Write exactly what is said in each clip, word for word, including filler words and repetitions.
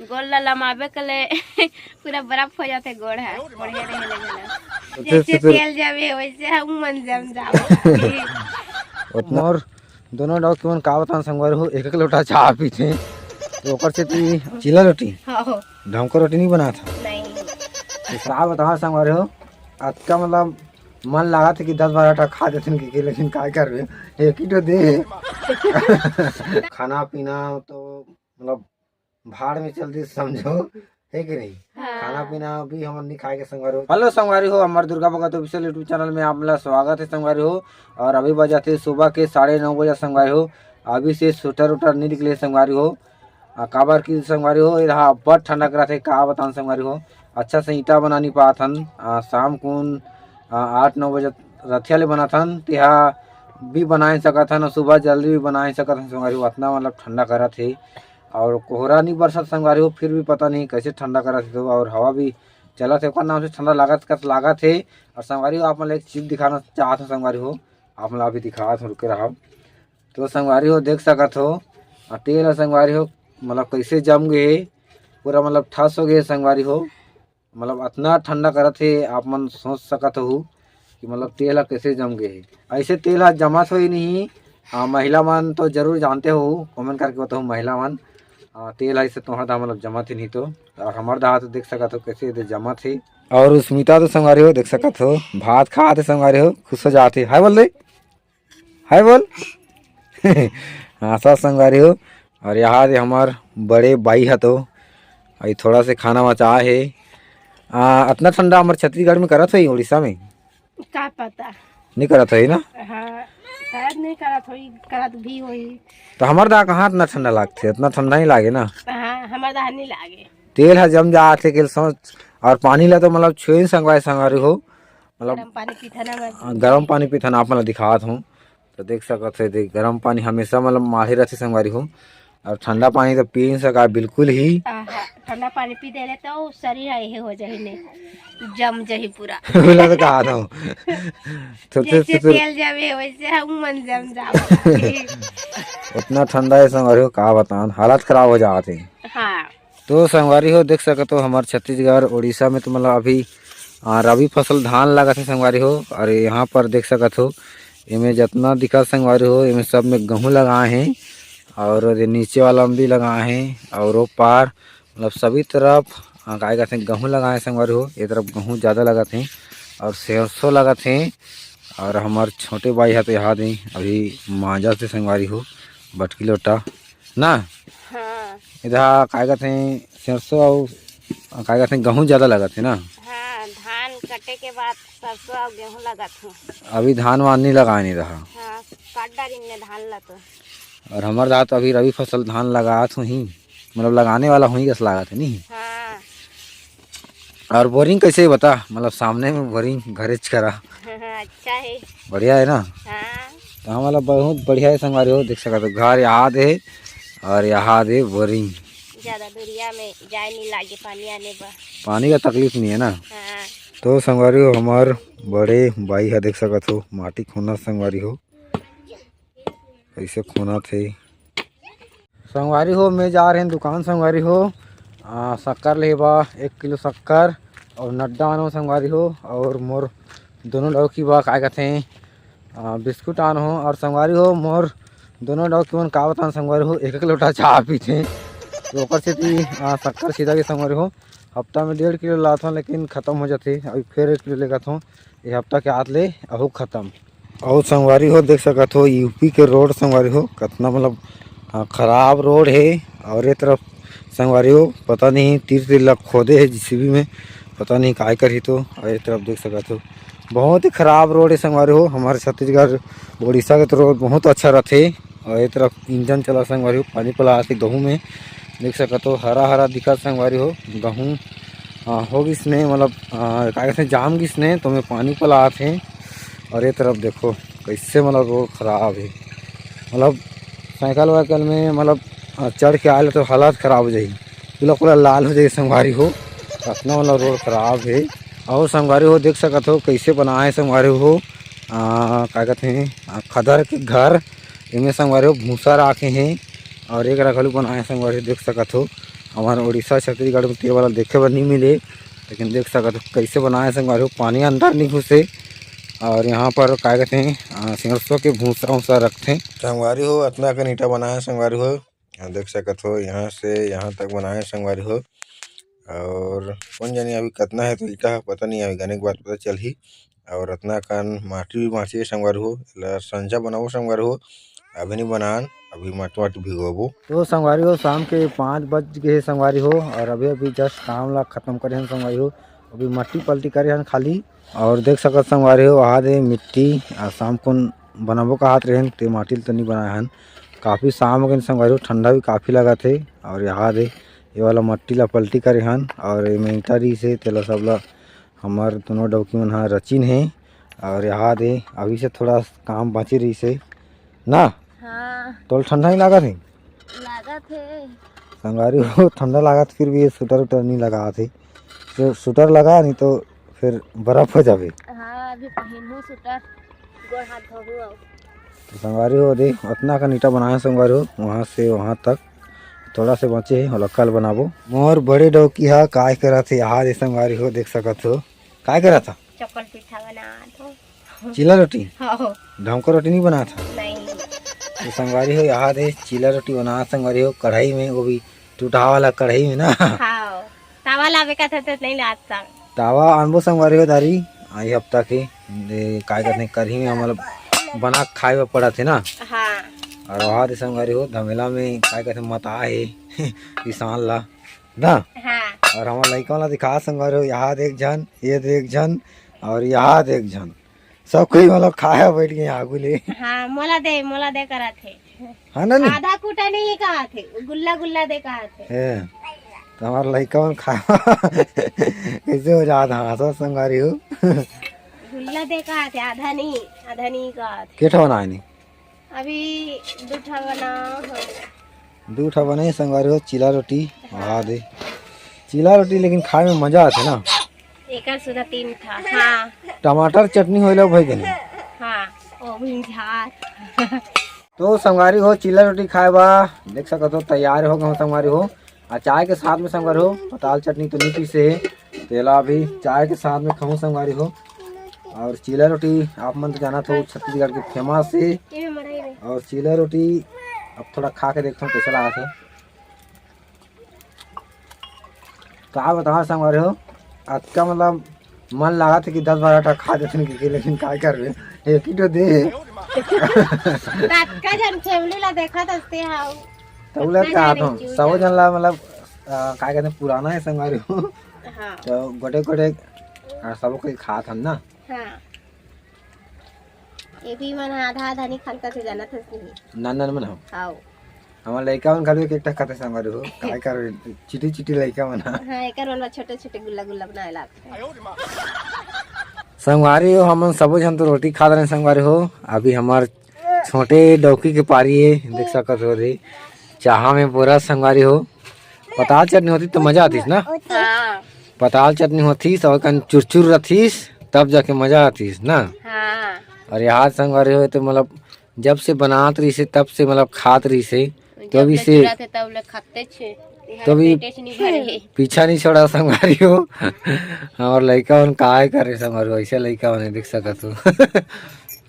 गोड़ ला लमाबे के ले पूरा बर्फ हो जाथे गोड़ ह, बढ़िया रहे ले घलो। जैसे तेल जमे वैसे हम मन जम जाबो। मोर दोनों डौकी मन का बतान संगवारी हो, एक एक लोटा चाय पीथे, तो ओकर सेती चीला रोटी, हाँ हो। ढमका रोटी नहीं बनात हे। नहीं। तो का बताओ संगवारी हो, अतका मतलब मन लागत हे कि दस बारह ठा खा देथन कि, कि लेकिन काय करबे, एक ही तो दे। खाना पीना तो मतलब भाड़ में चल दिस समझो, है कि नहीं? हाँ। खाना पीना भी हमन नहीं खाए के संगवारी हो। Hello संगवारी हो, हमर Durga Bhagat official YouTube channel में आप मन ला स्वागत हे संगवारी हो। और अभी बजाथे सुबह के साढ़े नौ बजे संगवारी हो। अभी से स्वेटर उटर नहीं निकले संगवारी हो। आ, काबर कि संगवारी हो, एहा अब्बड़ ठंडा करत हे, का बतान संगवारी हो। अच्छा से ईंटा बना नहीं पात हन। आ, शाम कुन, आ, आठ नौ बजे रथिया ले बनाथन, तेहा भी बनाए सकत हन, सुबह जल्दी भी बनाए सकत हन संगवारी हो। अतना मतलब ठंडा करत हे। और कोहरा नहीं बरसत संगवारी हो, फिर भी पता नहीं कैसे ठंडा करत हे तो, और हवा भी चलत हे, ओकर नाम से ठंडा लागत कस लागत हे। और संगवारी हो, आप मन ला एक चीज दिखाना चाहत हूँ संगवारी हो, आप मन ला अभी दिखात हूँ, रुके रहव। तो संगवारी हो, देख सकत हो, आ, तेल ह संगवारी हो, मतलब कैसे जम गए हे, पूरा मतलब ठस हो गए हे संगवारी हो। मतलब अतना ठंडा करत हे, आप मन सोच सकत हो कि मतलब तेल ह कैसे जम गए हे। ऐसे तेल ह जमत होही नहीं। आ, महिला मन तो जरूर जानते हो, comment करके बताओ महिला मन। आ, तेल ऐसे तोहा दा मतलब जमत ही नहीं तो, और हमर दा तो देख सकत हो कैसे एदे जमत हे। और स्मिता तो संगवारी हो देख सकत हो, भात खात हे संगवारी हो, खुश हो जात हे। हाय बोल दे, हाय बोल। हाँ, सब संगवारी हो। और यहाँ दे हमर बड़े बाई ह तो अभी थोड़ा से खाना बचा हे। आ, अतना ठंडा हमर छत्तीसगढ़ में करत होही, उड़ीसा में? का पता। नहीं करत होही ना? हाँ, शायद नहीं करत होही, करत भी होही। तो हमर दा कहाँ अतना ठंडा लागथे, अतना ठंडा नहीं लागे ना। हाँ, हमर दा नहीं लागे। तेल ह जम जात हे, के सोच। और पानी ला तो मतलब छुए नहीं संगवारी, संगवारी हो, मतलब गरम पानी पीथन हमर। हाँ, गरम पानी पीथन, आप मन ला दिखात हूँ। तो देख सकत हे, देख, गरम पानी हमेशा मतलब माढ़े रथे संगवारी हो, और ठंडा पानी तो पी नहीं सका बिल्कुल ही। आहा, ठंडा पानी पी देले तो शरीर ह एहे हो जाही ने, जम जाही पूरा। बोला तो कहा था। तो, तो, जैसे तो, तो, तेल जमे वैसे हम मन जम जाबो। उतना ठंडा हे संगवारी हो, का बतान, हालत खराब हो जात हे। हाँ। तो संगवारी हो देख सकत हो, हमर छत्तीसगढ़ उड़ीसा में तो मतलब अभी, आ, रबी फसल धान लगत हे संगवारी हो। और यहाँ पर देख सकत हो, एमे जतना दिखत संगवारी हो, एमे सब में गहूँ लगाए हे, और ये नीचे वाला में भी लगाए हे, और वो पार मतलब सभी तरफ, आ, काय कहते हैं, गहूँ लगाए हे संगवारी हो। ये तरफ गहूँ ज़्यादा लगत हे और सरसों लगत हे। और हमर छोटे बाई ह तो यहाँ दे अभी मांजत हे संगवारी हो, बटकी लोटा ना। हाँ। एदे काय कथे, सरसों अउ काय कथे, गहूँ ज्यादा लगत हे ना? हाँ, धान कटे के बाद सरसों अउ गेहूँ लगत हे। अभी धान वान नहीं लगाए नहीं रहा। हाँ, काट डारिन ने धान ला तो। और हमर दा तो अभी रबी फसल धान लगात होही, मतलब लगाने वाला होही कस लागत हे नहीं। हाँ। और बोरिंग कैसे हे बता, मतलब सामने में बोरिंग घरेच करा। अच्छा हे। बढ़िया हे ना? हाँ। तो हमला बहुत बढ़िया हे संगवारी हो, देख सकत हो घर याद हे और यहाँ दे बोरिंग। ज्यादा दूरिया में जाए नहीं लागे पानी आने बर। पानी का तकलीफ नहीं हे ना? हाँ। तो संगवारी हो, हमार बड़े बाई ह देख सकत हो माटी खोना संगवारी हो, कैसे खोना थे। संगवारी हो, मैं जा रहे हैं दुकान संगवारी हो, आ, शक्कर लेबा, एक किलो शक्कर और नड्डा आनो संगवारी हो। और मोर दोनों डौकी बा, काय कथे, आ, बिस्कुट आनो हो। और संगवारी हो, मोर दोनों डौकी मन का बतान संगवारी हो, एक एक लोटा चाय पीथे, तो ओकर सेती, आ, शक्कर सीधा के संगवारी हो। हफ्ता में डेढ़ किलो लाथों, लेकिन खत्म हो जाथे। अभी फिर एक किलो लेगत हों, ये हफ्ता के आत ले अहू खत्म। अउ संगवारी हो, देख सकत हो यूपी के रोड संगवारी हो, कतना मतलब, हाँ, खराब रोड हे। और ये तरफ संगवारी हो, पता नहीं तीर तीर ला खोदे हे जेसीबी में, पता नहीं काय करही। तो और ये तरफ देख सकत हो, बहुत ही खराब रोड हे संगवारी हो। हमारे छत्तीसगढ़ उड़ीसा के तो रोड बहुत अच्छा रथे। और ये तरफ इंजन चला संगवारी हो, पानी पला आथे गहूँ में, देख सकत हो हरा हरा दिखत संगवारी हो। गहूँ, आ, हो गिस ने, मतलब, आ, का कथे, जाम गिस ने, तो में पानी पला आथे। और ये तरफ देखो कैसे मतलब रोड खराब हे, मतलब साइकिल वाइकिल में मतलब, आ, चढ़ के आए ले तो हालत खराब हो जाही, पूरा पूरा लाल हो जाही संगवारी हो, अतना मतलब रोड खराब हे। और संगवारी हो देख सकत हो कैसे बनाए संगवारी हो, आ, का कथे, आ, खदर के घर, एमे संगवारी हो भूसा राखे हे। और एक घलू बनाए संगवारी हो देख सकत हो, हमर उड़ीसा छत्तीसगढ़ में तो ये वाला देखे बर नहीं मिले, लेकिन देख सकत हो कैसे बनाए संगवारी हो, पानी अंदर नहीं घुसे। और यहाँ पर का कहते हैं, अ, सरसों के भूसा उसा रखते हैं संगवारी हो। अतना कन ईटा बनाए संगवारी हो, यहाँ देख सकत हो, यहाँ से यहाँ तक बनाए संगवारी हो। और कौन जाने अभी कितना है तो ईटा पता नहीं, अभी गने के बाद पता चलही। और अतना कन माटी भी बाँचे हे संगवारी हो, एला संझा बनाबो संगवारी हो, अभी नहीं बनान, अभी माटी वाटी भिगोबो। तो संगवारी हो, शाम के पाँच बज गए हे संगवारी हो, और अभी अभी जस्ट काम ला खत्म करे हन संगवारी हो। अभी मट्टी पलटी करे हन खाली। और देख सकत संगवारी हो, वहाँ दे मिट्टी, आ, शाम कुन बनाबो कहत रहेन, ते माटी ल तो नहीं बनाए हन। काफ़ी शाम हो गए संगवारी हो, ठंडा भी काफ़ी लगत हे। और यहाँ दे ये वाला मट्टी ला पलटी करे हन, और एमे ईंटा रहिस हे, तेला सब ला हमर दोनों डौकी मन ह रचिन हे। और यहाँ दे अभी से थोड़ा काम बाँचे रहिस हे ना। हाँ। तोल ठंडा नहीं लागत हे? लागत हे। संगवारी हो, ठंडा लागत, फिर भी ये स्वेटर उटर नहीं लगात हे। तो स्वेटर लगा, नहीं तो फिर बर्फ हो जावे। हाँ, अभी पहिनहूँ स्वेटर, गोड़ हाथ धोहूँ अब। तो संगवारी हो दे, अतना कन ईटा बनाए संगवारी हो, वहाँ से वहाँ तक थोड़ा से बाँचे हे, ओला कल बनाबो। मोर बड़े डौकी हा काय करत हे, यहाँ दे संगवारी हो, देख सकत हो, काय करत हा? चप्पल पीठा बनात हो। चीला रोटी? हाँ। ढमका रोटी नहीं बनात हा? नहीं। तो संगवारी हो, यहाँ दे चीला रोटी बनात संगवारी हो, कढ़ाई में, वो भी टूटहा वाला कढ़ाई में ना। हाँ। तावा लाबे का था तो नहीं लात संग। तावा आनबो संगवारी हो दारी, आई हफ्ता के, दे काय करने करही में हमला बना के खाए बर पड़त हे ना। हाँ। और वहाँ दे संगवारी हो धमेला में काय कहते मता हे किसान ला ना। हाँ। और हमर लइका ला दिखा संगवारी हो, यहाँ दे एक झन, ये दे एक झन, और यहाँ दे एक झन, सब कोई मतलब खाए बैठ गए आगू ले। हाँ, मोला दे, मोला दे करत हे। हाँ ना, नहीं? आधा कूटा नहीं कहत हे, गुल्ला गुल्ला दे कहत हे। हे, तो हमार लइका मन खा कैसे हो जात हाँसत संगवारी हो। गुल्ला दे कहत हे, आधा नहीं, आधा नहीं कहत हे। के ठो बनाए नहीं? अभी दू ठा बना हो। दू ठा बने संगवारी हो, चीला रोटी। हाँ। हाँ दे, चीला रोटी लेकिन खाए में मजा आथे ना। एकर सुधा तीन ठा। हाँ। टमाटर चटनी होइला भाई कहीं। हाँ, वो भी झार। तो संगवारी हो, चीला रोटी खाए बा देख सकत हो, तैयार हो गए संगवारी हो। आ चाय के साथ में संगवारी हो, पताल चटनी तो नहीं पीसे हे, तेला अभी चाय के साथ में खाऊं संगवारी हो। और चीला रोटी आप मन तो जानत हो, छत्तीसगढ़ के फेमस हे। ये भी मड़ई में। और चीला रोटी अब थोड़ा खा के देखता हूँ कैसा लागत हे। का बताओ संगवारी हो, अतका मतलब मन लागत हे कि दस बारह ठा खा देथन कि, कि लेकिन काय करबे, एक ही ठो दे। अतका जन फैमिली ला देखत हसते हाउ। तब ले अतका का जन हूँ, चूजा। सबो जन ला मतलब, आ, काय कहते हैं, पुराना हे संगवारी हो। हाँ। तो गोटे गोटे, आ, सबो कोई खात हन ना। हाँ। ये भी मन आधा आधा नहीं खान करके जाना था नहीं। नान नान मन हो। आओ। हमार लइका मन घलो एक एक ठा खाते संगवारी हो। काय कर चिटी चिटी लइका मन ह। हाँ, एकर मन छोटे छोटे गुल्ला गुल्ला बनाए लागथे। संगवारी हो, हमन सबो झन तो रोटी खात रहे संगवारी हो। अभी हमार छोटे डौकी के पारी हे, देख सकत हो रे। चाहा में बोरा संगवारी हो। पताल चटनी होती तो मजा आतीस ना। हाँ। पताल चटनी होतीस और कन चुरचुर रथिस, तब जाके मजा आतीस ना। हाँ। और यहाँ संगवारी हो तो मतलब जब से बनात रहिसे तब से मतलब खात रहिसे, जब तो भी ले से जुड़ात हे तब ले खाते छे। यहाँ तो भी पेटे से नहीं भरे हे। पीछा नहीं छोड़ा संगवारी हो। और लइका मन काय करे संगवारी हो, ऐसे लइका मन देख सकत हो।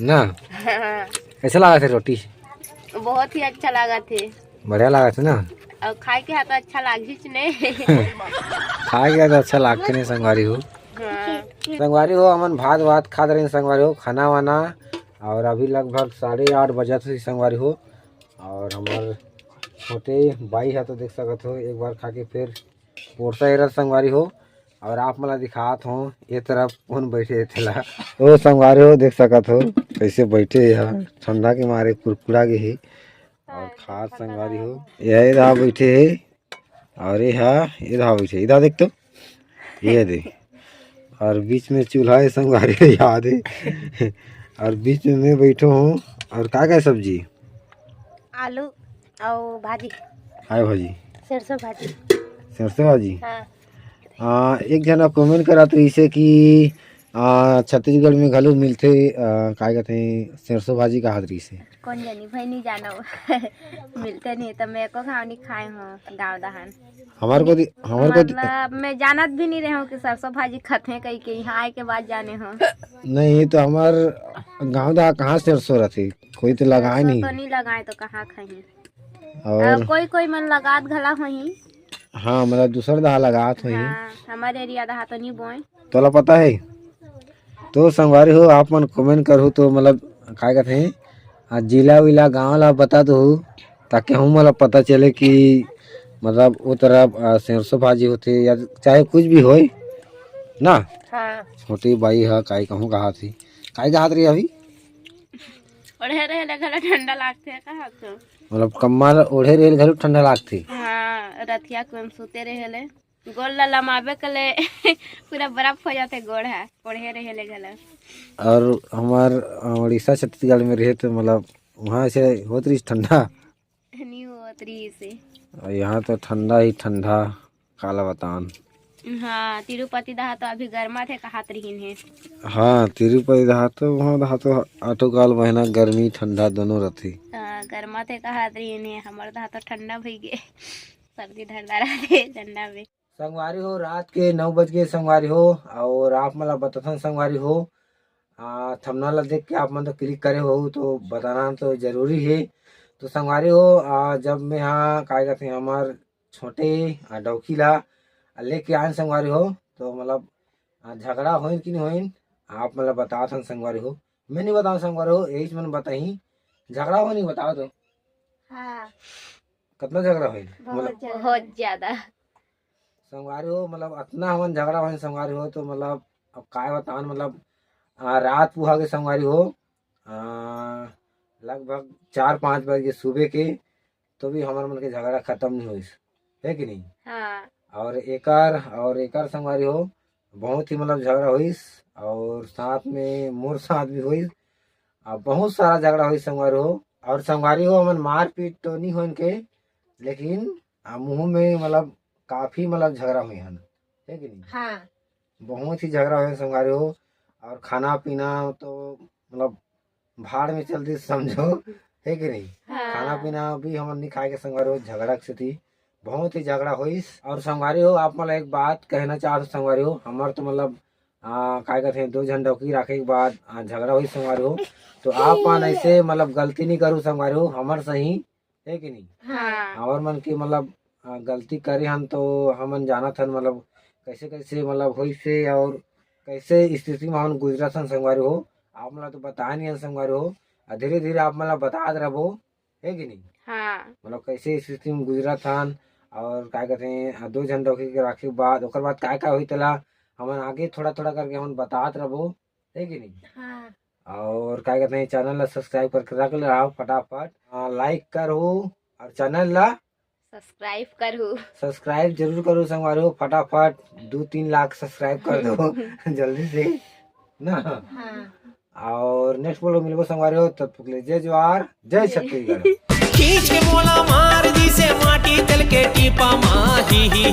ना? हाँ। कैसे लागत हे रोटी? बहुत ही अच्छा लागत हे। बढ़िया लागत हे ना? और खाए के हाथ अच्छा लागिस नहीं। खाए के हाथ अच्छा लागते नहीं संगवारी हो। हाँ। संगवारी हो, हमन भात वात खात रहे संगवारी हो, खाना वाना। और अभी लगभग साढ़े आठ बजत हे संगवारी हो। और हमर छोटे बाई ह तो देख सकत हो, एक बार खा के फिर पोरसा एरत संगवारी हो। और आप मन ला दिखात हो, ये तरफ कौन बैठे हे तेला। ओ संगवारी हो, देख सकत हो कैसे बैठे हे, ठंडा के मारे कुरकुरा गे हे। और खास संगवारी हो, यही रहा बैठे हे। और ये हा, ये रहा बैठे, इधर देख तो, ये दे। और बीच में चूल्हा हे संगवारी हो, याद हे। और बीच में मैं बैठो हूँ। और का का सब्जी? आलू और भाजी। काय भाजी? सरसों भाजी। सरसों भाजी? हाँ। आ, एक जना कमेंट करत रहिसे कि, आ, छत्तीसगढ़ में घलो मिलथे, आ, काय कहते हैं, सरसों भाजी कहत रहिसे। कोन जनी भाई, नहीं जानो। मिलते नहीं, तो मैं एको घाव नहीं खाए हों गाँव डहान। हमार कोती, हमार कोती मतलब, मैं जानत भी नहीं रहे हों कि सरसों भाजी खाथे कहिके, यहाँ आए के बाद जाने हों। नहीं, तो हमार गाँव डहान कहाँ सरसों रथे? कोई तो लगाए सरसों नहीं। तो नहीं लगाए, तो कहाँ खाही? और और कोई कोई मन लगात घला होही। हाँ, मतलब दूसर डहान लगात होही। हाँ, हमारे एरिया डहान तो नहीं बोए। तोला पता है? तो संगवारी हो, आप मन comment करहू तो मतलब काय कहते हैं, आ, जिला विला गाँव ला बता दो, ताकि हम मतलब पता चले कि मतलब वो तरफ, आ, सरसों भाजी होथे या चाहे कुछ भी होए ना। हाँ। छोटी बाई हा, काय कहूँ कहा थी, काय कहा रही अभी? ओढ़े रहे ले घला ठंडा लागथे, कहा तो। मतलब कम्बल ओढ़े रहे ले घलो ठंडा लागथे। हाँ, रतिया कुन सुते रहे ले। गोड़ ला लमाबे के ले पूरा बर्फ हो जाथे गोड़ हा, ओढ़े रहे ले घला। और हमार, अ, उड़ीसा छत्तीसगढ़ में रहे तो मतलब वहाँ से होत रही ठंडा। नहीं होत रही से। और यहाँ तो ठंडा ही ठंडा, काला बतान। हाँ, तिरुपति डहान तो अभी गरमा थे कहात रहीन हे। हाँ, तिरुपति डहान तो, वहाँ डहान तो आठो काल महीना गर्मी ठंडा दोनों रथे। हाँ, गरमा थे कहात रहीन हे, हमर डहान तो ठंडा भई गे। सर्दी धर डारा थे ठंडा में। संगवारी हो, रात के नौ बज के संगवारी हो, और आप मन ला बताथन संगवारी हो, आ, thumbnail ला देख के आप मन तो click करे हो, तो बताना तो जरूरी है। तो संगवारी हो, आ, जब मैं हाँ, काय कहते हैं, हमार छोटे, आ, डौकी ला, आ, लेके आन संगवारी हो, तो मतलब, आ, झगड़ा होइन कि नहीं होइन, आप मतलब बताथन संगवारी हो। मैं नहीं बताऊँ संगवारी हो, यही मन बताही, झगड़ा हो नहीं बताओ तो। हाँ। कितना झगड़ा होइन? बहुत मतलब ज्यादा। बहुत ज्यादा। संगवारी हो, मतलब अतना हमन झगड़ा होइन संगवारी हो, तो मतलब अब काय बतान, मतलब, आ, रात पुहा के संगवारी हो, आ, लगभग चार पाँच बज के सुबह के, तो भी हमर मन के झगड़ा खत्म नहीं होइस, है कि नहीं? हाँ। और एकर, और एकर संगवारी हो, बहुत ही मतलब झगड़ा होइस, और साथ में मोर साथ भी होइस, आ, बहुत सारा झगड़ा होइस संगवारी हो। और संगवारी हो, हमन मारपीट तो नहीं होन के, लेकिन, आ, मुंह में मतलब काफी मतलब झगड़ा होइस हन, है कि नहीं? हाँ। बहुत ही झगड़ा होइस संगवारी हो। और खाना पीना तो मतलब भाड़ में चल दिस समझो, है कि नहीं? हाँ। खाना पीना भी हमन नहीं खाए के संगवारी हो, झगड़ा के सेती बहुत ही झगड़ा होइस। और संगवारी हो, आप मतलब एक बात कहना चाहत हो संगवारी हो, हमर तो मतलब, आ, काय कहते हैं, दो झन डौकी राखे के बाद, आ, झगड़ा होइस संगवारी हो, तो आप मन ऐसे मतलब गलती नहीं करू संगवारी हो, हमर सही है कि नहीं? हाँ। हमर मन के मतलब, आ, गलती करे हन तो हमन जानत हन मतलब कैसे कैसे मतलब होइस हे और कैसे स्थिति में हमन गुजरत हन संगवारी हो। आप मन ला तो बताए नहीं हन संगवारी हो, आ धीरे धीरे आप मन ला बतात रहबो, है कि नहीं? हाँ। मतलब कैसे स्थिति में गुजरत हन और काय कहते हैं, आ, दो झन डौकी के राखे के बाद ओकर बाद काय काय होई तेला हमन आगे थोड़ा थोड़ा करके हमन बतात रहबो, है कि नहीं? हाँ। और काय कहते हैं, channel ला subscribe करके रख ले रहो फटाफट। हाँ, like करो और channel ला subscribe करो। Subscribe जरूर करो संगवारी हो, फटाफट दो तीन लाख subscribe कर दो जल्दी से ना। हाँ। और next vlog मिलबो संगवारी हो, तब तक ले जय जोहार, जय छत्तीसगढ़। खींच के मोला मार जइसे माटी तेल के टीपा मा, ही, ही, ही।